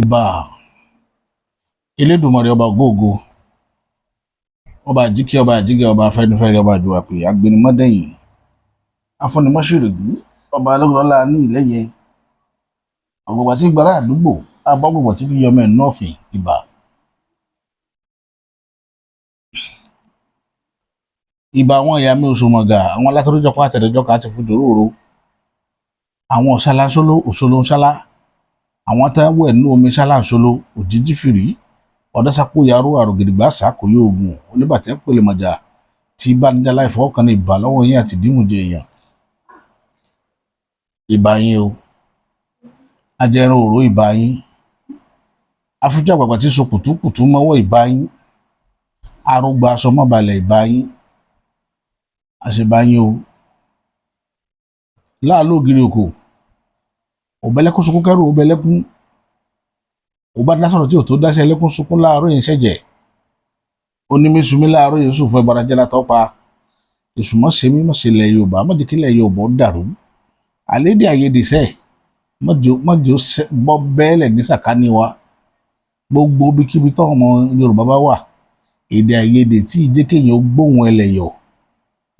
Ìbà Elédùmarè, ọba ògóògo, ọba àjíkẹ́, ọba àjígẹ̀, ọba afẹ́nifẹ́re, ọba àjùwàpè, agbẹnumọ́dẹ̀yìn, afúnimọ́ṣẹ̀rẹ̀gún, ọba alógunlọ́lá ní ìlẹ́yẹ ọ̀gbọ̀gbà tí gbàrà àdúgbò abọ́gbọ̀gbọ̀ tí fi yọmọ ẹ̀ nọ́ọ̀fìn. Ìbà. Ìbà àwọn ìyá mi òṣòmọ̀gà, àwọn alátọ́jọ́kọ́ àtẹ̀dẹ́jọ́kọ́ àti fújòróró, àwọn ọ̀ṣáláńsóló òṣòló ńṣálá, àwọn táwọn ẹ̀nú omi ṣáláńsóló òjijì fìrí ọ̀dọ́sápò yarú àrògìdìgbà sàkóyè ogun oníbàtẹ́ pèlèmọ̀jà tí bánijà láì fọwọ́ kan ní. Ìbà lọ́wọ́ yín àti ìdímùjẹ èèyàn. Ìbà yín o, ajẹran òró, ìbà yín, afúnjẹ àgbààgbà tí so kùtùkùtù mọ́wọ́, ìbà yín, arógbá aṣọ mọ́balẹ̀, ìbà yín, àṣebà yín o, láàlú ògiri òkò òbẹ̀lẹ́kún sunkún kẹ́rù òbẹ̀lẹ́kún òbá dásọ̀rọ̀ tí ò tó dáṣẹ́ ẹlẹ́kún sunkún láàárọ̀ yìí ṣẹ̀jẹ̀ onímísùmí láàárọ̀ yìí sùn fún ẹbọra jẹ́ látọ́ pa èṣù mọ́ ṣe mí mọ́ ṣe ilẹ̀ Yorùbá mọ́jẹ́ kí ilẹ̀ Yorùbá ó dàrú àlédè àyèdè sẹ́ mọ́jẹ́ ó bọ́ bẹ́ẹ̀lẹ̀ ní sàkání wa. Gbogbo ibikíbi tọ́ ọmọ Yorùbá bá wà, èdè àìyedè tí ìjẹ́ kéèyàn ó gbóhùn ẹlẹ́yọ̀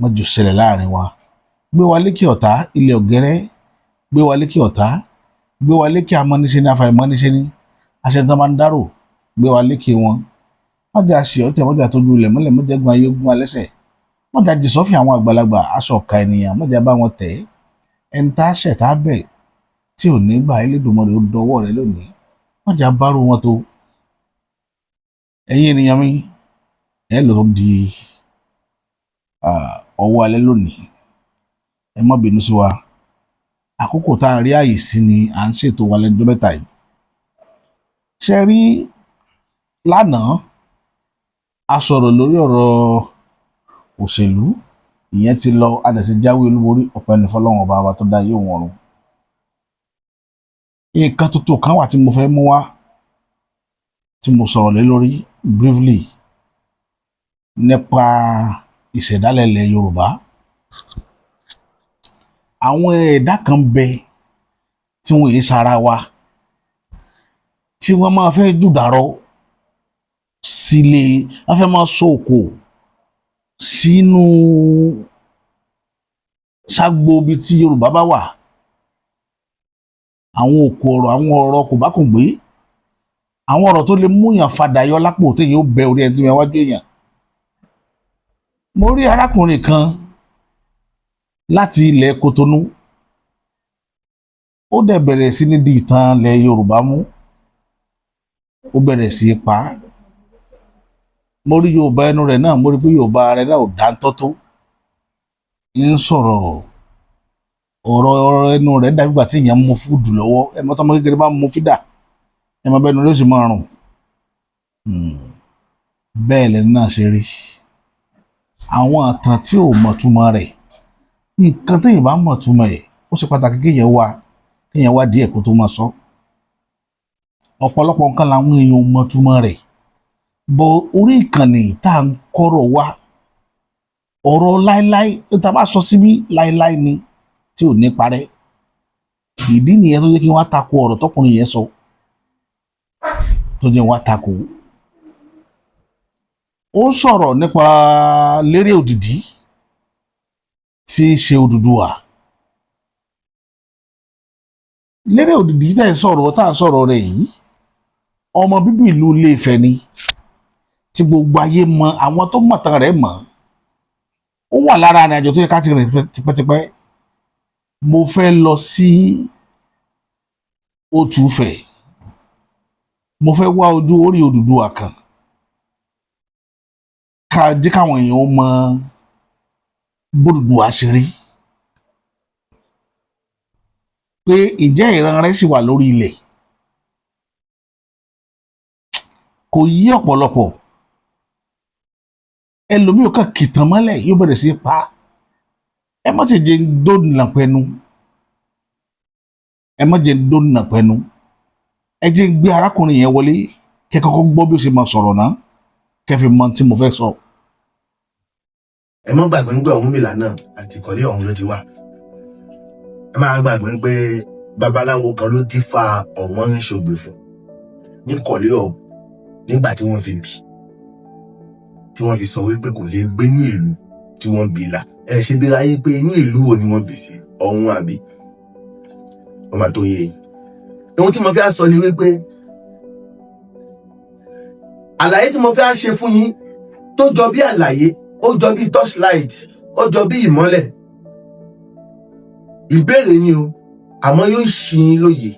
mọ́jẹ́ ó ṣẹlẹ̀ láàrin wa. Gbé wa lékè ọ̀tá ilẹ̀ ọ̀gẹ́rẹ́, gbé wa lékè ọ̀tá, gbé wa lékè amọ́niṣe ní afàìmọ́niṣe ní aṣẹ tí wọ́n máa ń dárò, gbé wa lékè wọn. Mọ́jà ṣe ọ̀tẹ̀, mọ́jà tójú ilẹ̀ mọ́lẹ̀, mọ́jà gun ayé ogun alẹ́sẹ̀, mọ́jà jìsọ́fì àwọn àgbàlagbà aṣọ ọ̀ka ènìyàn, mọ́jà bá wọn tẹ̀ ẹni tá a ṣẹ̀ tá a bẹ̀ tí ò ní gbà. Elédùmarè ó dọwọ́ rẹ lónìí, mọ́jà bárò wọn tó. Ẹ̀yin ènìyàn mi, ẹ lọ di ọwọ́ alẹ́ lónìí, ẹ má bínú sí wa. Àkókò tá a rí àyè sí ni à ń ṣètò wa lẹ́nu mẹ́ta yìí. Ṣe rí lánàá, a sọ̀rọ̀ lórí ọ̀rọ̀ òṣèlú, ìyẹn ti lọ, a dẹ̀ ti jáwé olúborí. Ọpẹ́ ní fọ́lọ́run ọba wa tó dá ayé òun ọ̀run. Nǹkan tuntun kan wà tí mo fẹ́ mú wá, tí mo sọ̀rọ̀ lé lórí briefly, nípa ìṣẹ̀dálẹ̀ ilẹ̀ Yorùbá. Àwọn ẹ̀dá kan bẹ tí wọ́n yìí sara wa, tí wọ́n máa fẹ́ jùdàrọ̀ sílé, wọ́n fẹ́ máa sọ òkò sínú ságbo ibi tí Yorùbá bá wà. Àwọn òkò ọ̀rọ̀, àwọn ọ̀rọ̀ kò bá kùn gbé, àwọn ọ̀rọ̀ tó lè múyàn fadà yọ lápò téèyàn ó bẹ orí ẹni tí wọ́n wájú èèyàn. Mo rí arákùnrin kan láti ilẹ̀ Kotonu, ó dẹ̀ bẹ̀rẹ̀ sí ní di ìtàn ilẹ̀ Yorùbá mú, ó bẹ̀rẹ̀ sí í pa á. Mo rí Yorùbá ẹnu rẹ̀ náà, mo rí pé Yorùbá rẹ̀ náà ò dáńtọ́ tó ń sọ̀rọ̀. Ọ̀rọ̀ ẹnu rẹ̀ dàbí ìgbà tí èèyàn mú fúdù lọ́wọ́. Ẹ mọ́ tọ́mọ kékeré bá mú fídà, ẹ mọ bẹ́ẹ̀ ni ló sì máa rùn. Bẹ́ẹ̀ lẹ́nu náà ṣe rí. Àwọn àtàn tí ò mọ̀túmọ̀ rẹ̀, nǹkan téèyàn bá mọ̀túmọ̀ ẹ̀, ó ṣe pàtàkì kéèyàn wá díẹ̀ kó tó máa sọ. Ọ̀pọ̀lọpọ̀ nǹkan làwọn èèyàn ò mọ̀túmọ̀ rẹ̀ bọ̀. Orí ìkànnì tá à ń kọ́rọ̀ wá, ọ̀rọ̀ láéláé tá a bá sọ síbí, láéláé ni tí ò ní parẹ́. Ìdí nìyẹn tó jẹ́ kí wọ́n á tako ọ̀rọ̀ tọkùnrin yẹn sọ, tó jẹ́ wọ́n á tako. Ó ń sọ̀rọ̀ nípa Lérè Òdìdí tí í ṣe Odùduwà. Lérè Òdìdí tẹ̀ ń sọ̀rọ̀, tá à ń sọ̀rọ̀ rẹ̀ yìí, ọmọ bíbí ìlú Ilé-Ifẹ̀ ni, tí gbogbo ayé mọ, àwọn tó mọ̀tàn rẹ̀ mọ̀. Ó wà lára ìrìn àjò tó yẹ ká ti rìn tipẹ́tipẹ́. Mo fẹ́ lọ sí Òtúfẹ̀, mo fẹ́ wá ojú orí Odùduwà kan, ká jẹ́ káwọn èèyàn ó mọ bódùduwà ṣe rí, pé ǹjẹ́ ìran rẹ̀ sì wà lórí ilẹ̀. Kò yí ọ̀pọ̀lọpọ̀. Ẹlòmíì ò kàn kìtàn mọ́lẹ̀, yóò bẹ̀rẹ̀ sí pa. Ẹ má ti jẹ́ dóònà pẹnu, ẹ má jẹ́ dóònà pẹnu. Ẹ jẹ́ ń gbé arákùnrin yẹn wọlé, kẹ́ kọ́kọ́ gbọ́ bí ó ṣe máa sọ̀rọ̀ náà, kẹ́ fi mọ tí mo fẹ́ sọ. Ẹ má gbàgbé ń gbé Ọ̀rúnmìlà náà àti ìkọ́lé ọ̀hún ló ti wà. Ẹ má gbàgbé pé babaláwo kan ló dífá ọ̀wọ́n ń ṣògbè fún. Ní kọ̀lé ọ̀hún nígbà tí wọ́n fi bí, tí wọ́n fi sọ wípé kò lè gbé ní ìlú tí wọ́n bí là. Ẹ ṣe bí ráyé pé inú ìlú wo ni wọ́n bí sí ọ̀hún, àbí wọ́n máa tó yé yín. Ohun tí mo fẹ́ sọ ni wípé àlàyé tí mo fẹ́ ṣe fún yín tó jọ bí àlàyé, ó jọ bí torchlight, ó jọ bí ìmọ́lẹ̀ ìbéèrè ni o, àmọ́ yóò ṣí yín lóye.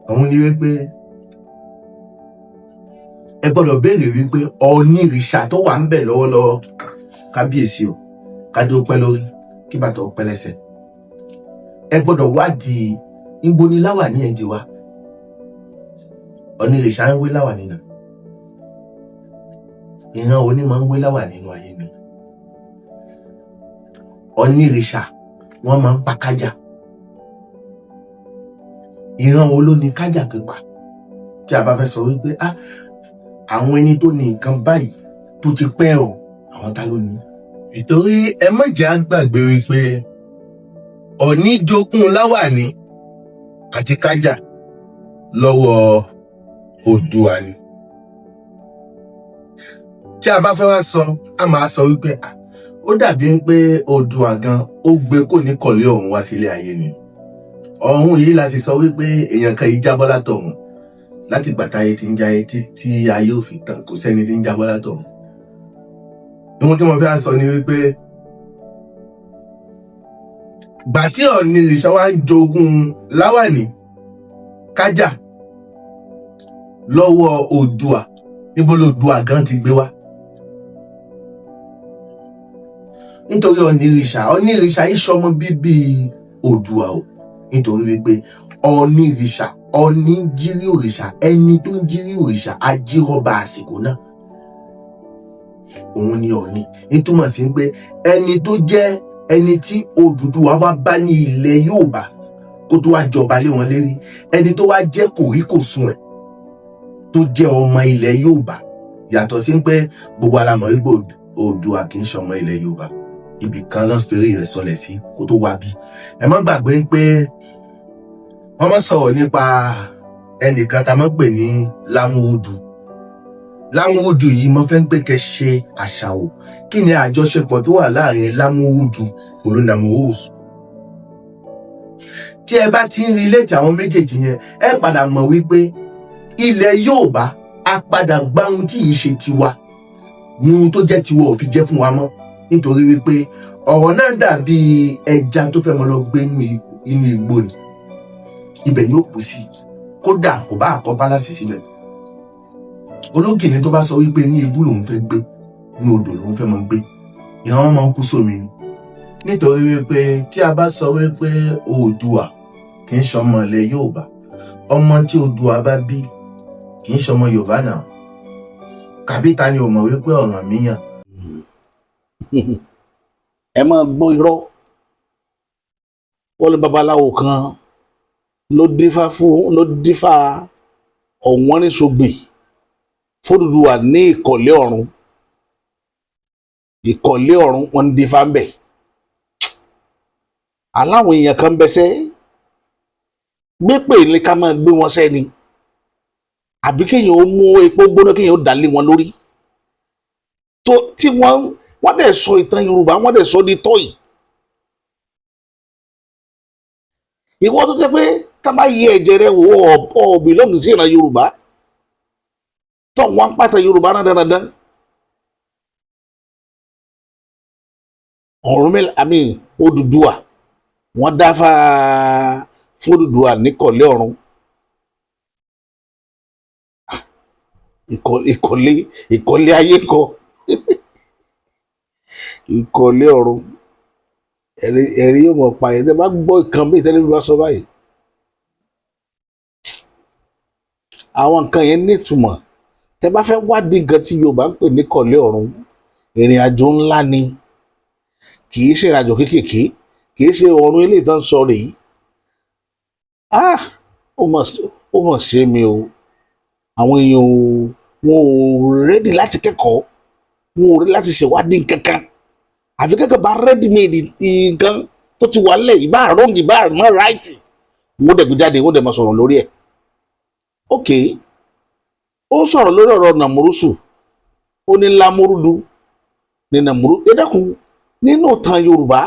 Òun ni wípé ẹ gbọ́dọ̀ béèrè wípé Ọ̀ọ̀nìrìṣà tó wà ń bẹ̀ lọ́wọ́lọ́wọ́, kábíyèsí o, kádé ó pẹ́ lórí, kí bàtà ó pẹ́ lẹ́sẹ̀, ẹ gbọ́dọ̀ wádìí níbo ni láwàní ẹ̀ ti wá. Ọ̀ọ̀nìrìṣà ń wé láwàní náà, ìran wo ni máa ń wé láwàní nínú ayé mi? Ọ̀ọ̀nìrìṣà wọ́n máa ń pa kájà. Ìran wo ló ní kájà pípa? Tí a bá fẹ́ sọ wípé, ah, àwọn ẹni tó ní nǹkan báyìí tó ti pẹ́ o, àwọn ta ló ní? Ìtorí ẹ má jẹ́ á gbàgbé wípé Ọ̀ọ̀ni jogún láwàní àti kájà lọ́wọ́ Oòduà ni. Tí a bá fẹ́ wá sọ, a máa sọ wípé, ah, ó dàbí pé Oòduà gan ó gbé kò ní kọ̀lé ọ̀hún wá sílé ayé ni. Ọ̀hún yìí la sì sọ wípé èèyàn kan yìí jábọ́ látọ̀run. Láti ìgbà táyé ti ń jáyé títí ayé ò fi tán, kò sẹ́ni tí ń jábọ́ látọ̀run. Ohun tí mo fẹ́ sọ ni wípé gbà tí Ọ̀ọ̀nìrìṣà wá ń jogún láwàní kájà lọ́wọ́ Oòduà, níbo lOòduà gan ti gbé wá? Nítorí Ọ̀ọ̀nìrìṣà yìí ṣọmọ bíbí Oòduà o, nítorí wípé Ọ̀ọ̀nìrìṣà, Ọ̀ọ̀ni ń jírí òrìṣà, ẹni tó ń jírí òrìṣà ajírọ́ba àsìkò náà òun ni Ọ̀ọ̀ni. Nítumọ̀ sí pé ẹni tó jẹ́ ẹni tí Odùduwà wá bá ní ilẹ̀ Yorùbá kó tó wá jọba lé wọn lérí, ẹni tó wá jẹ́ kòríkòsùn ẹ̀ tó jẹ́ ọmọ ilẹ̀ Yorùbá, yàtọ̀ sí pé gbogbo ala mọ̀ wípé Oòduà kì í ṣọmọ ilẹ̀ Yorùbá, ibì kan ló fèrè rẹ̀ sọlẹ̀ sí kó tó wá bí. Ẹ má gbàgbé pé wọ́n máa sọ̀rọ̀ nípa ẹnìkan tá a máa pè ní Lámúrúdù. Lámúrúdù yìí, mo fẹ́ ń pé kẹ́ ṣe àṣàwò, kí ni àjọṣepọ̀ tó wà láàrin Lámúrúdù pẹ̀lú Nàmúrúsù? Tí ẹ bá ti ń relate àwọn méjèèjì yẹn, ẹ padà mọ̀ wípé ilẹ̀ Yorùbá á padà gbá ohun tí yìí ṣe tiwa ní ohun tó jẹ́ tiwa ò fi jẹ́ fún wa mọ́, nítorí wípé ọ̀rọ̀ náà dàbí ẹja tó fẹ́ mọ lọ gbé inú igbó ni, ibẹ̀ ni ó kú sí. Kódà kò bá àkọ́ palace síbẹ̀, ológìní tó bá sọ wípé ní ibú lòun fẹ́ gbé, ní odò lòun fẹ́ mọ gbé, ìran wọn máa ń kú sómi ni. Nítorí wípé tí a bá sọ wípé Oòduà kì í ṣọmọ ilẹ̀ Yorùbá, ọmọ tí Oòduà bá bí kì í ṣọmọ Yorùbá náà, kàbí ta ni ò mọ̀ wípé Ọ̀rànmíyàn Ẹ máa gbọ́ irọ́. Wọ́n ní babaláwo kan ló dífá fún, ló dífá Ọ̀wọ́nrínsọgbè f'Odùduwà ní ìkọ̀lé ọ̀run. Ìkọ̀lé ọ̀run, wọ́n ń dífá ń bẹ̀. Aláwọn èèyàn kan bẹsẹ̀ gbé pè ní ká máa gbé wọn sẹ́ni, àbí kéèyàn ó mú epo gbóná, kéèyàn ó dà lé wọn lórí tó tí wọ́n dẹ̀ sọ ìtàn Yorùbá, wọ́n dẹ̀ sọ di tọ́yì. Ìwọ tó jẹ́ pé tá bá yẹ ẹ̀jẹ̀ rẹ wò ó, ọ̀ belong sí ìran Yorùbá, tó wọ́n pàtẹ Yorùbá náà dandan. Ọ̀rúnmìlà, I mean Odùduwà, wọ́n dáfá f'Odùduwà níkọ̀lé ọ̀run. Ìkọ̀lé ayé kọ, ìkọ̀lé ọ̀run. Ẹ̀rí yóò mọ̀ pa ẹ̀ tẹ́ bá gbọ́ ìkan bí ìtẹ́lẹ̀ bí wọ́n sọ báyìí. Àwọn nǹkan yẹn nítumọ̀. Tẹ́ bá fẹ́ wádìí nǹkan tí Yorùbá ń pè ní kọ̀lé ọ̀run, ìrìn àjò ńlá ni, kì í ṣe ìrìnàjò kéékèèké, kì í ṣe ọ̀run eléyìí tó ń sọ rèé. Ah, ó mọ̀ ṣe mi o. Àwọn èèyàn ò, wọn ò ready láti kẹ́kọ̀ọ́, wọn ò ready láti ṣèwádìí kankan, àfi kẹ́kọ̀ọ́ bá ready made nǹkan tó ti wà lẹ̀, ìbá wrong, ìbá mọ́ right, wọ́n dẹ̀ gbé jáde, wọ́n dẹ̀ máa sọ̀rọ̀ lórí ẹ̀. Ok, Ó sọ̀rọ̀ lórí ọ̀rọ̀ Nàmúrúsù, ó ní Lámúrúdù ní Nàmúrú. Ẹ dákun, nínú ìtàn Yorùbá,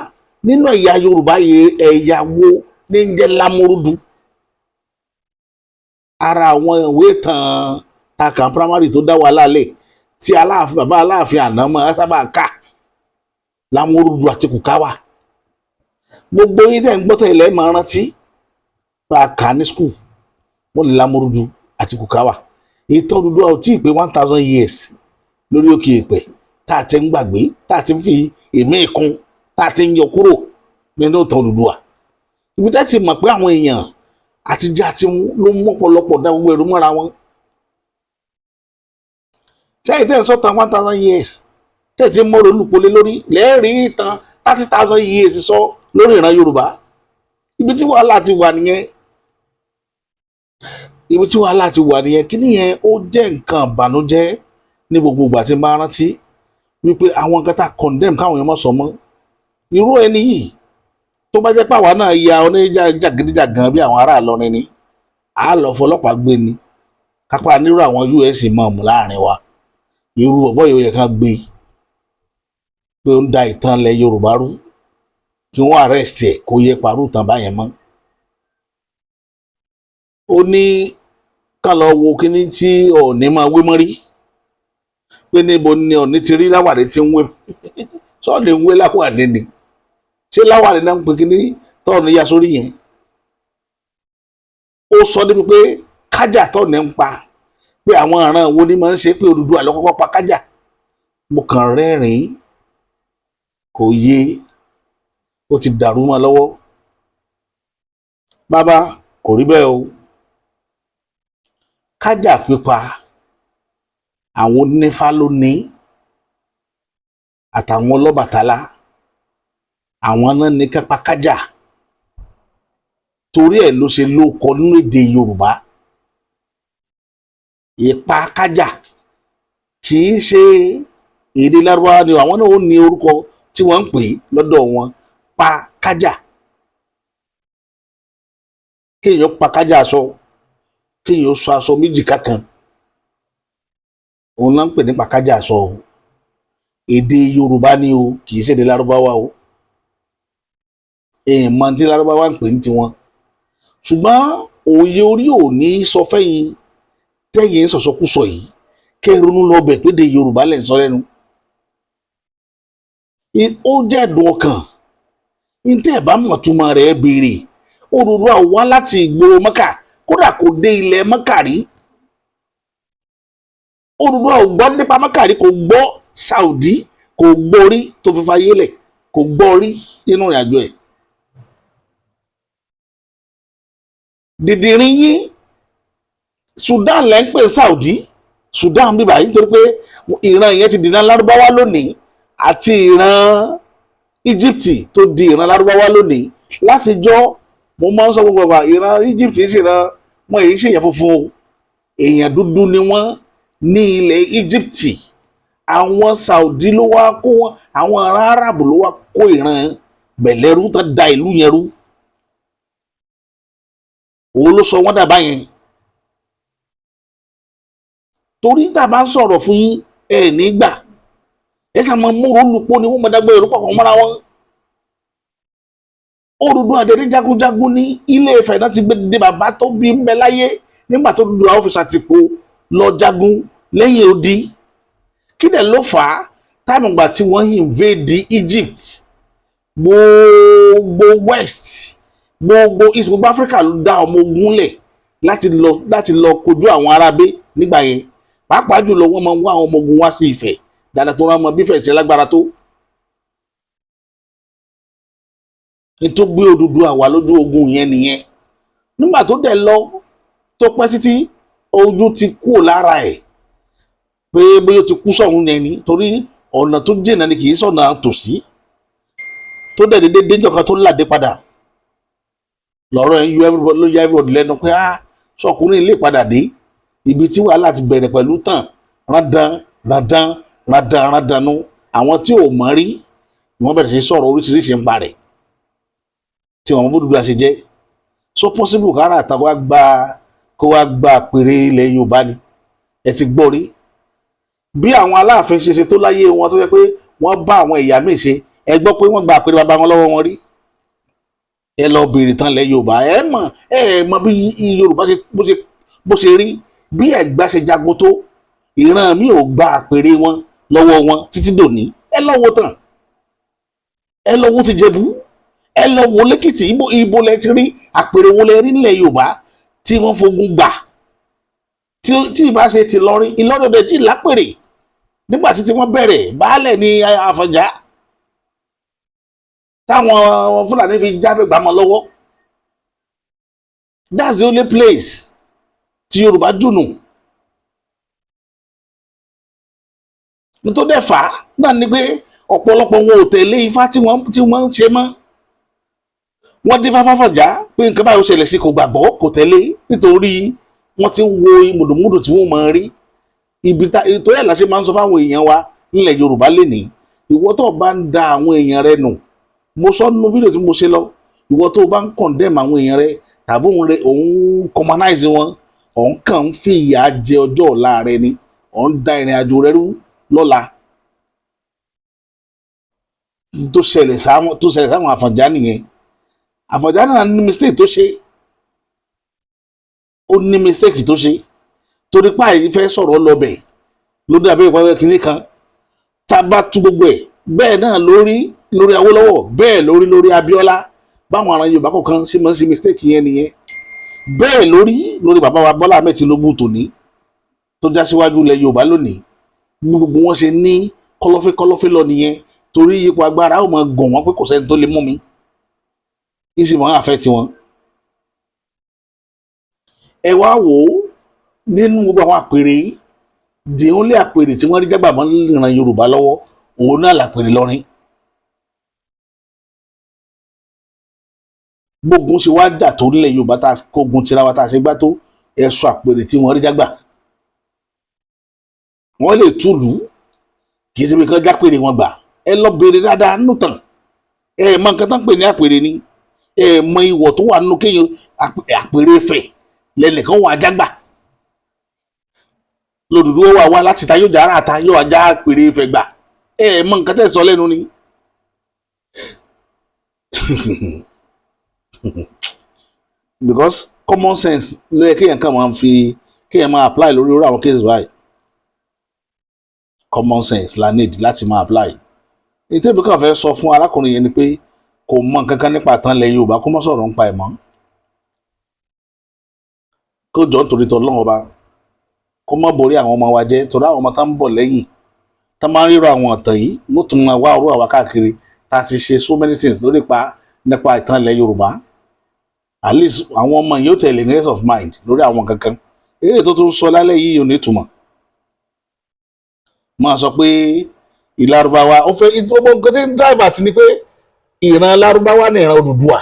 nínú ẹ̀yà Yorùbá, ẹ̀yà wo ní ń jẹ́ Lámúrúdù? Ara àwọn ìwé ìtàn takan primary tó dá wàhálà lẹ̀ tí Aláàfin, bàbá Aláàfin àná máa sábà kà, Lámúrúdù àti Kùkáwà. Gbogbo yín tẹ̀ ń gbọ́tọ̀ ilẹ̀ máa rántí bá a kà ní school, wọ́n ní Lámúrúdù àti Kùkáwà. Ìtàn Odùduwà ò tí ì pé 1,000 years lórí òkè èpẹ̀ tá a ti ń gbàgbé, tá a ti ń fi èmí kún, tá a ti ń yọ kúrò nínú ìtàn Odùduwà. Ibi tá ti mọ̀ pé àwọn èèyàn àtijọ́ àti ló mú ọ̀pọ̀lọpọ̀ dá gbogbo ẹ̀rú mọ́ra wọn. Sẹ́yìn tẹ́ ń sọ́tàn 1,000 years, tẹ́ ti ń mọ́rọ̀ olùpọ̀lé lórí lẹ́ẹ̀rí ìtàn 30,000 years sọ lórí ìran Yorùbá. Ibi tí wàhálà ti wà nìyẹn, ibi tí wàhálà ti wà nìyẹn. Kí nìyẹn? Ó jẹ́ nǹkan ìbànújẹ́ ní gbogbo ìgbà tí n bá rántí wípé àwọn nǹkan tá a condemn káwọn èèyàn má sọ mọ́. Irú ẹni yìí, tó bá jẹ́ pé àwa náà ya oníjàgídíjàgan bí àwọn ará Ìlọrin ni, à á lọ fọlọ́pàá gbé ni. Kápá nírú àwọn US mọ̀ọ́mù láàrin wa, irú ọ̀bọ yìí, ó yẹ ká gbé pé ó ń da ìtàn ilẹ̀ Yorùbá rú, kí wọ́n arrest ẹ̀, kó yẹ parú ìtàn báyẹn mọ́. Ó ní ká lọ wo kíní tí Ọọ̀ni máa wé mọ́rí, pé níbo ni Ọọ̀ni ti rí láwàní tí ń wé sọ́ọ̀nì, ń wé láwàní ni. Ṣé láwàní náà ń pè kíní tọ́ọ̀nì ya sórí yẹn? Ó sọ débi pé kájà tọ́ọ̀nì ń pa, pé àwọn ìran wo ni máa ń ṣe pé Odùduwà ló kọ́kọ́ pa kájà. Mo kàn rẹ́rìn-ín, kò yé, ó ti dàrú mọ́ lọ́wọ́. Bàbá, kò rí bẹ́ẹ̀ o. Kájà pípa, àwọn onífá ló ní, àtàwọn ọlọ́bàtálá, àwọn náà ní kápá kájà. Torí ẹ̀ ló ṣe lóko nínú èdè Yorùbá, ìpa kájà. Kì í ṣe èdè Lárúbáwá ni, àwọn náà ó ní orúkọ tí wọ́n ń pè lọ́dọ̀ wọn, pa kájà. Kéèyàn pa kájà aṣọ, kéèyàn sọ aṣọ méjì kákan, òun náà ń pè ní pàkájà aṣọ o. Èdè Yorùbá ni o, kì í ṣèdè Lárúbáwá o. Èèyàn mọ tí Lárúbáwá ń pè ní tiwọn, ṣùgbọ́n òye orí ò ní sọ fẹ́yìn tẹ́yìn sọ̀sọ́kùsọ yìí, kẹ́ ẹ ronú lọ bẹ̀ pé èdè Yorùbá lẹ̀ ń sọ lẹ́nu. Ó jẹ́ ẹ̀dùn ọkàn ní tẹ́ ẹ̀ bá mọ̀ túmọ̀ rẹ̀, béèrè. Odùduwà wá láti ìgboro Mẹ́kà, kódà kò dé ilẹ̀ Mẹ́kà rí. Odùduwà ò gbọ́ nípa Mẹ́kà rí, kò gbọ́ Saudi, kò gbọ́ rí tó fi fayé lẹ̀, kò gbọ́ rí nínú ìrìnàjò ẹ̀. Dìdìrín yín, Sudan lẹ́ ń pè Saudi, Sudan bíbá yìí, nítorí pé ìran yẹn ti dìran Lárúbáwá lónìí, àti ìran Egypt tó di ìran Lárúbáwá lónìí. Látijọ́ mo máa ń sọ gbogbo àgbà, ìran Egypt sì ran wọn èyí ṣèyàn funfun o, èèyàn dúdú ni wọ́n ní ilẹ̀ Egypt. Àwọn Saudi ló wá kó wọn, àwọn ará Arab ló wá kó ìran bẹ̀lẹ́rú tó da ìlú yẹn rú. Òun ló sọ wọ́n dà báyẹn. Torí tá a bá ń sọ̀rọ̀ fún yín, ẹ ní gbà, ẹ sà máa múrò lùpọ̀ ni wọ́n máa dágbé ìrú pàpọ̀ mọ́ra wọn. Odùduwà àdéhùn jagunjagun ní Ilé Ifẹ̀ náà ti gbé dé. Bàbá tó bí ń bẹ láyé nígbà tó Odùduwà ó fi ṣàtìpó lọ jagun lẹ́yìn odi. Kí dẹ̀ ló fà á? Táìmù gbà tí wọ́n invade Egypt, gbogbo West, gbogbo East, gbogbo Africa ló dá ọmọ ogun lẹ̀ láti lọ kojú àwọn aráabé nígbà yẹn. Pàápàá jùlọ, wọ́n máa ń wá àwọn ọmọ ogun wá sí Ifẹ̀ dáadáa, tó rán mọ bí Ifẹ̀ ṣe lágbára tó. Ní tó gbé Odùduwà wá lójú ogun yẹn nìyẹn. Nígbà tó dẹ̀ lọ, tó pẹ́ títí, ojú ti kúrò lára ẹ̀ pé bóyá ó ti kú sọ̀hún yẹn ni, torí ọ̀nà tó jìnnà ni, kì í sọ̀nà tòsí. Tó dẹ̀ dédé déjọ́ kan tó làdé padà, lọ́rọ̀ ẹ̀ ń yọ everybody, ló yọ everybody lẹ́nu pé, ah, sọkùnrin lè padà dé. Ibi tí wàhálà ti bẹ̀rẹ̀ pẹ̀lú tàn rándan rándan rándan rándanú, àwọn tí ò mọ̀ rí ni wọ́n bẹ̀rẹ̀ sí sọ̀rọ̀ oríṣiríṣi ń parẹ̀ tí wọ́n bó dúdú àṣẹ jẹ́. So possible kára àtàwọn gba kó wá gba àpèrè ilẹ̀ Yorùbá ni. Ẹ ti gbọ́ rí bí àwọn Aláàfin ṣe ṣe tó láyé wọn, tó jẹ́ pé wọ́n bá àwọn ẹ̀yà míì ṣe. Ẹ gbọ́ pé wọ́n gba àpèrè bàbá wọn lọ́wọ́ wọn rí? Ẹ lọ bèrè tán lẹ Yorùbá. Ẹ mọ̀, ẹ mọ̀ bí Yorùbá ṣe bó ṣe rí, bí Ẹ̀gbá ṣe jagun tó, ìran mi ò gba àpèrè wọn lọ́wọ́ wọn títí dòní. Ẹ lọ wo tán, ẹ lọ wo ti Jẹ̀bú, ẹ lọ wo lẹ́kìtì. Ibo ibo lẹ ti rí àpèrè wo lẹ rí nílẹ̀ Yorùbá tí wọ́n fogun gbà, tí ìbá ṣe ti Ìlọrin? Ìlọrin òde tí lápèrè nígbà tí wọ́n bẹ̀rẹ̀ baálẹ̀ ní Àfọ̀njá, táwọn Fúlàní fi jábẹ́ gbàmọ́ lọ́wọ́. That's the only place tí Yorùbá dùnù. Nítorí ẹ̀fà náà ni pé ọ̀pọ̀lọpọ̀ wọn ò tẹ̀lé Ifá tí wọ́n ń ṣe mọ́. Wọ́n dín fáfáfọ̀já pé nǹkan báyìí ó ṣẹlẹ̀ sí, kò gbàgbọ́, kò tẹ̀lé, nítorí wọ́n ti ń wo mùdùmùdù tí wọ́n máa rí ibi tá. Ìtòrí ẹ̀ la ṣe máa ń sọ fáwọn èèyàn wa nílẹ̀ Yorùbá lénìí, ìwọ tó bá ń da àwọn èèyàn rẹ nù, mo sọ nínú fídíò tí mo ṣe lọ, ìwọ tó bá ń condemn àwọn èèyàn rẹ tàbí òun rẹ, òun commonize wọn, òun kàn ń fi ìyà jẹ ọjọ́ ọ̀la rẹ ni, òun da ìrìn àjò rẹ rú lọ́la. Tó ṣẹlẹ̀ sáwọn Àfọ̀njá nìyẹn. Àfọ̀njá náà ní mistake tó ṣe, ó ní mistake tó ṣe, torí pé àyè fẹ́ sọ̀rọ̀ lọ́bẹ̀ ló dàbí ìpàdé kìíní kan tá a bá tú gbogbo ẹ̀. Bẹ́ẹ̀ náà lórí lórí Awólọ́wọ̀, bẹ́ẹ̀ lórí lórí Abíọ́lá. Báwọn ará Yorùbá kọ̀ọ̀kan ṣe máa ń ṣe mistake yẹn nìyẹn. Bẹ́ẹ̀ lórí lórí bàbá wa Bọ́lá Ahmed Tinubu tòní, tó já síwájú ilẹ̀ Yorùbá lónìí. Bí gbogbo wọn ṣe ní kọ̀lọ̀fín kọ̀lọ̀fín lọ nìyẹn, torí ipò agbára ó máa gùn wọ́n pé kò sẹ́ni tó lè mú mi, kí sì máa àfẹ́ tiwọn. Ẹ wá wò ó, nínú gbogbo àwọn àpèrè yìí, the only àpèrè tí wọ́n rí jágbà mọ́ ìran Yorùbá lọ́wọ́, òun náà làpèrè lọ́rin. Gbógun ṣe wá jà tó nílẹ̀ Yorùbá, tá a kógun tira wa, tá a ṣe gbá tó, ẹ sọ àpèrè tí wọ́n rí jágbà. Wọ́n lè túlù, kì í ṣe pé kán jápèrè wọn gbà. Ẹ lọ béèrè dáadáa nínú tàn. Ẹ mọ nǹkan tán pè ní àpèrè ni? Ẹ mọ ìwọ̀ tó wà nínú kéèyàn àpèrè Ifẹ̀ lẹ́nìkan wà jágbà lòdùdú wà wá láti ta, yóò já ara ta, yóò wá já àpèrè Ifẹ̀ gbà. Ẹ mọ nǹkan tẹ́ sọ lẹ́nu ni. Because common sense ló yẹ kéèyàn kàn máa fi, kéèyàn máa apply lórí irú àwọn cases báyìí. Common sense la need láti máa apply. Ètò ìbí kan fẹ́ sọ fún arákùnrin yẹn ni pé kò mọ nǹkan kan nípa ìtàn ilẹ̀ Yorùbá, kó má sọ̀rọ̀ nípa ẹ̀ mọ́. Kó jọ nítorí tọ́lọ́run Ọba, kó má borí àwọn ọmọ wa jẹ́, torí àwọn ọmọ tá ń bọ̀ lẹ́yìn, tá máa ń ríro àwọn ọ̀tàn yìí, wọ́n tún máa wá ọ̀rọ̀ àwa káàkiri tá a ti ṣe so many things lórí pa nípa ìtàn ilẹ̀ Yorùbá. At least àwọn ọmọ yìí ó tẹ̀lé ní rest of mind lórí àwọn kankan. Eré tó tún sọ lálẹ́ yìí ò ní ìtumọ̀. Máa sọ pé ìlárúbáwá ó fẹ́ gbogbo nǹkan tí ń drive àti ni pé ìran Lárúbáwá ní ìran Odùduwà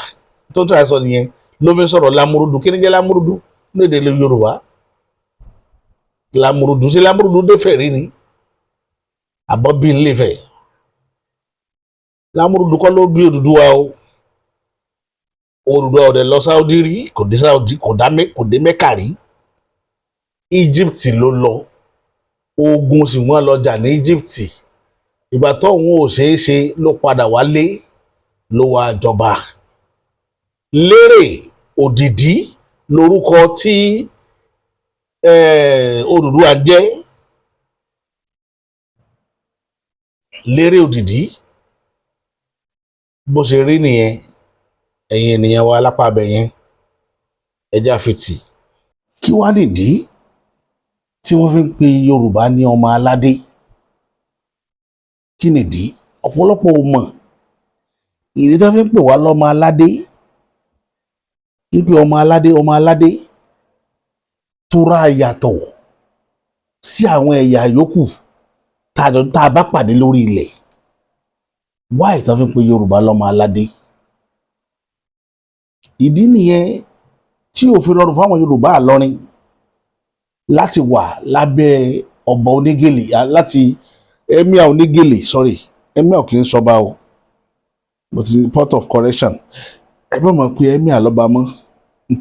tó ń try sọ nìyẹn, ló fi ń sọ̀rọ̀ lámúrúdù. Kí ni jẹ́ lámúrúdù ní èdè Yorùbá? Lámúrúdù sí lámúrúdù dé fẹ̀ rí ni àbọ̀ bí ń lè fẹ̀. Lámúrúdù kọ́ ló bí Odùduwà o. Odùduwà ò dẹ̀ lọ Saudi rí, kò dé Saudi, kò dé Mẹ́kà rí. Egypt ló lọ, ogun sì wọ́n lọ jà ní Egypt. Ìgbà tóun ò ṣeé ṣe ló padà wálé, ló wá jọba. Lérè Òdìdí lórúkọ tí Odùduwà jẹ́. Lérè Òdìdí, bó ṣe rí nìyẹn. Ẹ̀yin ènìyàn wa lápá abẹ yẹn, ẹjẹ́ àfitì. Kí wàá nìdí tí wọ́n fi ń pe Yorùbá ní ọmọ aládé? Kí nìdí? Ọ̀pọ̀lọpọ̀ ò mọ̀ ìdí tí wọ́n fi ń pè wá lọ́mọ aládé, wípé ọmọ aládé, ọmọ aládé tó ra yàtọ̀ sí àwọn ẹ̀yà yòókù tá a bá pàdé lórí ilẹ̀. Wáyé tí wọ́n fi ń pe Yorùbá lọ́mọ aládé, ìdí nìyẹn tí ò fi rọrùn fáwọn Yorùbá Ìlọrin láti wà lábẹ́ ọba onígèlè, láti emir onígèlè. Sorry, emir kì í sọba o, but point of correction, ẹ bá mọ̀ pé emir lọ́ba mọ́.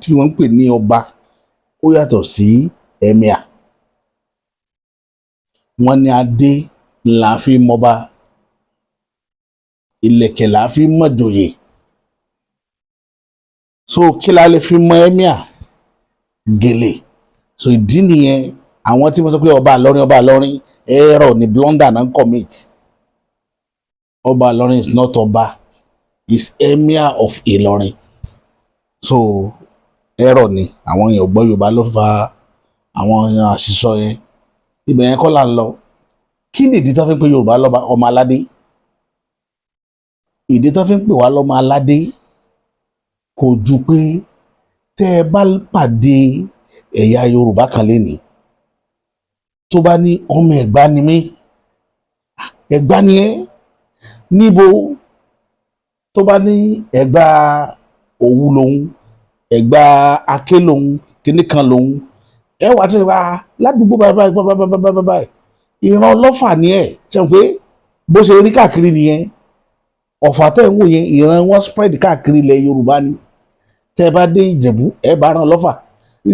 Tí wọ́n ń pè ní ọba, ó yàtọ̀ sí emir. Wọ́n ní adé là fi mọba, ìlẹ̀kẹ̀ là fi mọ̀jòyè. So kí la lè fi mọ emir? Gèlè. So ìdí nìyẹn, àwọn tí wọ́n sọ pé ọba Ìlọrin, ọba Ìlọrin, error ni, blunder náà commit. Ọba Ìlọrin is not ọba, is emir of Ìlọrin. So error ni, àwọn èèyàn gbọ́ Yorùbá ló fa àwọn èèyàn àṣìṣọ yẹn. Ibẹ̀ yẹn kọ́ là ń lọ. Kí ni ìdí tó fi ń pè Yorùbá lọ́ba ọmọ aládé? Ìdí tó fi ń pè wá lọ́mọ aládé kò ju pé tẹ́ ẹ bá pàdé ẹ̀yà Yorùbá kan lénìí, tó bá ní ọmọ Ẹ̀gbá ni mí, Ẹ̀gbá ni ẹ́ níbo? Tó bá ní Ẹ̀gbá Òwu lòun, Ẹ̀gbá Aké lòun, kíní kan lòun, ẹ wà tó ṣe wá ládùúgbò báyìí báyìí báyìí báyìí báyìí báyìí, ìran Ọlọ́fà ni ẹ ṣe pé bó ṣe rí káàkiri nìyẹn. Ọ̀fà tẹ̀ ń wò yẹn, ìran wọn spread káàkiri ilẹ̀ Yorùbá ni. Tẹ́ ẹ bá dé Ìjẹ̀bú, ẹ bá ran Ọlọ́fà.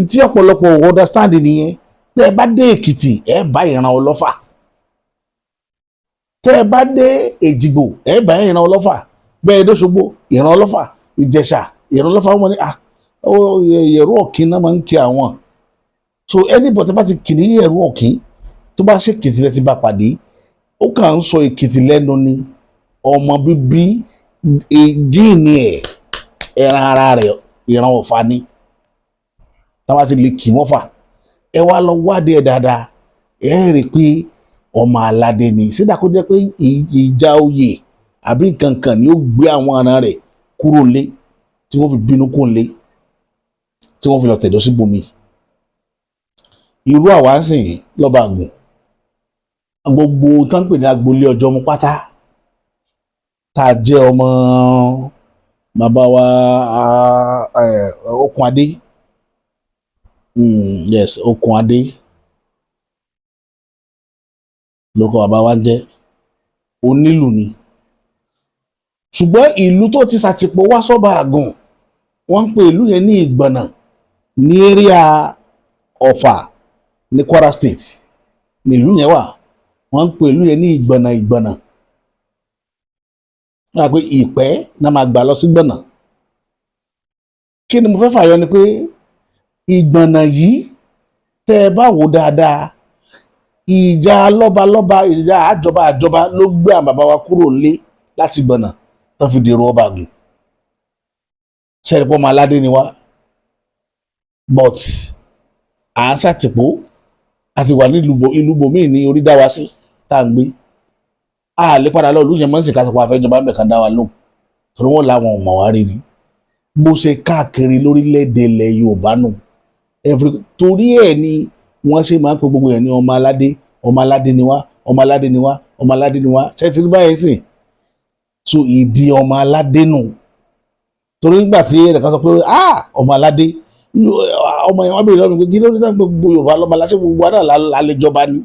Tí ọ̀pọ̀lọpọ̀ ò understand nìyẹn. Tẹ́ ẹ bá dé Èkìtì, ẹ bá ìran Ọlọ́fà. Tẹ́ ẹ bá dé Èjìgbò, ẹ bá ìran Ọlọ́fà. Bẹ́ẹ̀ dé Òṣogbo, ìran Ọlọ́fà. Ìjẹ̀ṣà, ìran Ọlọ́fà. Wọn ni ah, Yẹ̀rú Ọ̀kín náà máa ń kí àwọn. So anybody tó bá ti kì ní Yẹ̀rú Ọ̀kín, tó bá ṣe Èkìtì lẹ ti bá pàdé, ó kàn ń sọ Èkìtì lẹ́nu ni. Ọmọ bíbí jíìnì ẹ̀, ẹran ara rẹ̀, ìran Ọ̀fà ni. Táwa ti lè kì mọ́fà, ẹ wá lọ wádìí ẹ̀ dáadáa, ẹ rí i pé ọmọ aládé ni. Sídà kó jẹ́ pé ìjà oyè àbí nǹkan kan ni ó gbé àwọn àna rẹ̀ kúrò lé, tí wọ́n fi bínú kúrò lé, tí wọ́n fi lọ tẹ̀dọ́ síbòmí. Irú àwa ń sìn lọ́ba àgùn, gbogbo tó ń pè ní agboolé ọjọ́ mu pátá, tá a jẹ́ ọmọ bàbá wa Okùn Adé. Yes, Okùn Adé lóko bàbá wa ń jẹ́, onílù ni. Ṣùgbọ́n ìlú tó ti ṣàtìpó wá sọ́ba àgùn, wọ́n ń pè ìlú yẹn ní Ìgbọ̀nà, ní area Ọ̀fà ní Kwara State ní ìlú yẹn wà. Wọ́n ń pè ìlú yẹn ní Ìgbọ̀nà. Ìgbọ̀nà wọ́n rà pé ìpẹ́ náà máa gbà lọ sí Gbọ̀nà. Kí ni mo fẹ́ fàyọ ni pé Ìgbọ̀nà yìí, tẹ́ ẹ bá wò dáadáa, ìjà lọ́balọ́ba, ìjà àjọba àjọba ló gbé àwọn bàbá wa kúrò nílé láti Gbọ̀nà tó fi dèrò ọba àgùn. Ṣẹ́ni pọ́ ọmọ aládé ni wá, but à ń ṣàtìpó, a ti wà nílùú ìlú bòmíì ní orí dá wa sí tá à ń gbé. A lè padà lọ ìlú yẹn mọ́ sí ká sọ pé a fẹ́ jọba ń bẹ̀ kan dá wa lóhùn, torí wọ́n làwọn ò mọ̀ wá rí ni. Bó ṣe káàkiri lórílẹ̀‐èdè ilẹ̀ Yorùbá nù every, torí ẹ̀ ni wọ́n ṣe máa ń pe gbogbo yẹn ní ọmọ aládé. Ọmọ aládé ni wá, ọmọ aládé ni wá, ọmọ aládé ni wá. Ṣé ti rí báyìí sìn? So ìdí ọmọ aládé nù, torí nígbà tí ẹnìkan sọ pé, "Ah, ọmọ aládé," ọmọ yẹn wọ́n béèrè lọ́nà pé kí ló dé sáà gbogbo Yorùbá lọ́mọ aláṣẹ, gbogbo wa náà la lè jọba ni.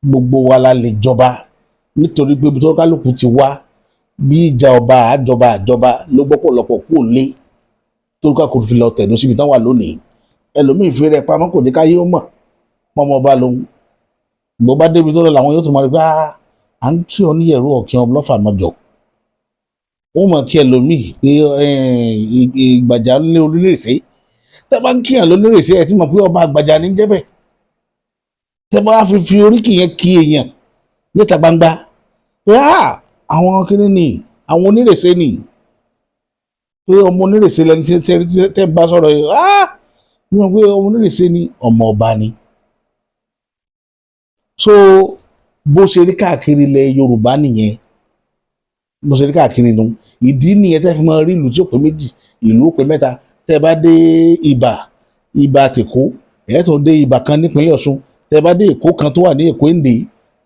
Gbogbo wa la lè jọba, nítorí pé ibi tó kálukú ti wá, bí ìjà ọba àjọba àjọba ló gbọ́pọ̀lọpọ̀ kúrò nílé tó kálukú fi lọ tẹ̀dó síbi tán wà lónìí. Ẹlòmíì fi rẹ̀ pamọ́, kò ní káyé ó mọ̀ pọ́nmọ ọba lòun. Bó bá débi tó lọ, làwọn yóò tún mọ̀ pé à ń kí ọ ní Yẹ̀rú Ọ̀kín Ọlọ́fà mọ́jọ. Wọ́n mọ̀ kí ẹlòmíì pé ìgbàjà lé orílẹ̀-èdè. Tẹ́ bá ń kíyàn lólérèsé, ẹ ti mọ̀ pé ọba àgbàjà ní jẹ́ bẹ́ẹ̀. Tẹ́ bá fi oríkì yẹn kí èèyàn níta gbangba pé àwọn kíní ni, àwọn onírèsé ni, pé ọmọ onírèsé lẹni tí tẹ́ ń bá sọ̀rọ̀ yìí, wọ́n pé ọmọ onírèsé ni, ọmọ ọba ni. So bó ṣe rí káàkiri ilẹ̀ Yorùbá nìyẹn, bó ṣe rí káàkiri nu. Ìdí nìyẹn tẹ́ fi máa rí ìlú tí ó pé méjì, ìlú ó pé mẹ́ta. Tẹ́ bá dé Ìbà, Ìbà tèkó, ẹ̀ tún dé Ìbà kan nípínlẹ̀ Ọ̀ṣun. Tẹ́ bá dé Èkó kan tó wà ní Èkó Èndé,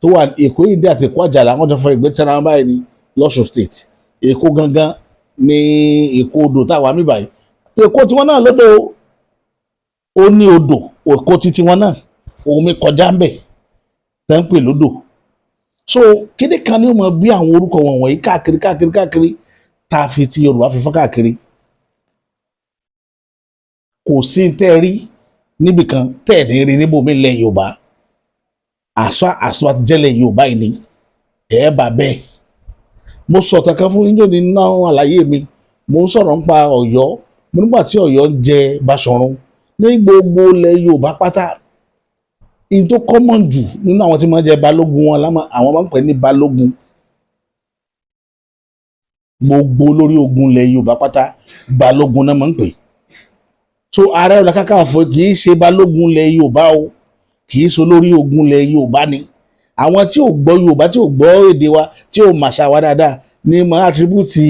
tó wà Èkó Èndé àti Èkó Àjàlá, wọ́n jọ fọ ìgbẹ́ tẹ́ra wọn báyìí ní lọ́ṣun State. Èkó gangan ní Èkó odò táwa mí báyìí. Èkó tiwọn náà lódò, ó ní odò Èkó títí wọn náà, omi kọjá ń bẹ̀ tẹ́ ń pè lódò. So kíní kan ní ó mọ bí àwọn orúkọ wọn wọ̀nyí káàkiri káàkiri káàkiri, tá a fi ti Yorùbá fi fọ́n káàkiri. Kò sí tẹ́ ẹ rí níbìkan tẹ́ ẹ̀ ní rí níbòmí ilẹ̀ Yorùbá. Àṣà àṣà àtijẹ́lẹ̀ Yorùbá yìí ni ẹ̀ bá bẹ́ẹ̀. Mo sọ̀tàn kan fún yín lónìí nínú àwọn àlàyé mi. Mo ń sọ̀rọ̀ nípa Ọ̀yọ́. Mo nígbà tí Ọ̀yọ́ ń jẹ Báṣọ̀run, ní gbogbo ilẹ̀ Yorùbá pátá, in tó common jù nínú àwọn tí wọ́n jẹ balógun wọn lámà, àwọn máa ń pè ní balógun. Gbogbo olórí ogun ilẹ̀ Yorùbá pátá, balógun náà máa ń pè. So Ààrẹ Ọ̀nà Kakanfò kì í ṣe balógun ilẹ̀ Yorùbá o, kì í ṣe olórí ogun ilẹ̀ Yorùbá ni. Àwọn tí ò gbọ́ Yorùbá, tí ò gbọ́ èdè wa, tí ò màṣà wa dáadáa ní máa attribute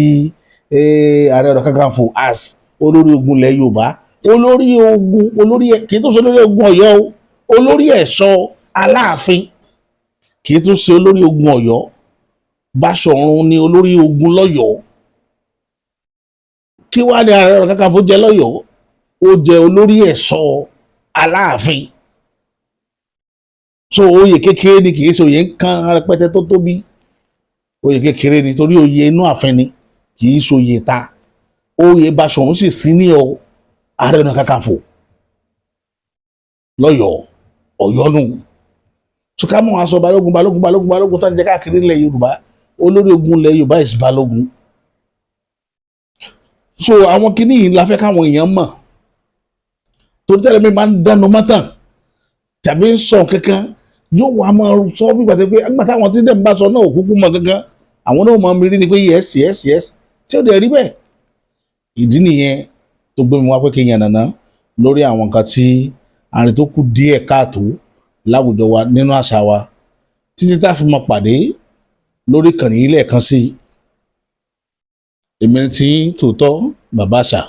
Ààrẹ Ọ̀nà Kakanfò as olórí ogun ilẹ̀ Yorùbá. Olórí ogun, olórí, kì í tó ṣe olórí ogun Ọ̀yọ́ o, olórí ẹ̀ṣọ́ Aláàfin, kì í tún ṣe olórí ogun Ọ̀yọ́. Báṣọ̀run ni olórí ogun lọ́yọ̀ọ́. Kí wàá ní Ààrẹ Ọ̀nà Kakanfò jẹ́ lọ́yọ̀ọ́? Ó jẹ́ olórí ẹ̀ṣọ́ Aláàfin. So oyè kékeré ni, kì í ṣe oyè nǹkan rẹpẹtẹ tó tóbi. Oyè kékeré ni, torí oyè inú ààfin ni, kì í ṣe oyè ta. Oyè Báṣọ̀run sì sí ní ọ Ààrẹ Ọ̀nà Kakanfò lọ́yọ̀ọ́. Ọ̀yọ́ nù. So ká mọ̀ aṣọ balógun, balógun, balógun, balógun tá ń jẹ́ káàkiri ilẹ̀ Yorùbá. Olórí ogun ilẹ̀ Yorùbá is balógun. So àwọn kinní yìí la fẹ́ káwọn èèyàn mọ̀, torí tẹ́lẹ̀ mi máa ń dánu mọ́tàn tàbí ń sọ kankan, yóò wá máa sọ bí gbàtẹ́ pé àgbà táwọn tí dẹ̀ ń bá sọ náà òkúkú mọ̀ kankan, àwọn náà máa ń rí ni pé yes, tí ó dẹ̀ rí bẹ́ẹ̀. Ìdí nìyẹn tó gbé mi wá pé kí n yànnàná lórí àwọn nǹkan tí àrùn tó kù díẹ̀ káàtó láwùjọ wa, nínú àṣà wa, títí tá a fi máa pàdé lórí ìkànnì yìí lẹ́ẹ̀kan sí. Èmi tí tòótọ́, bàbá àṣà.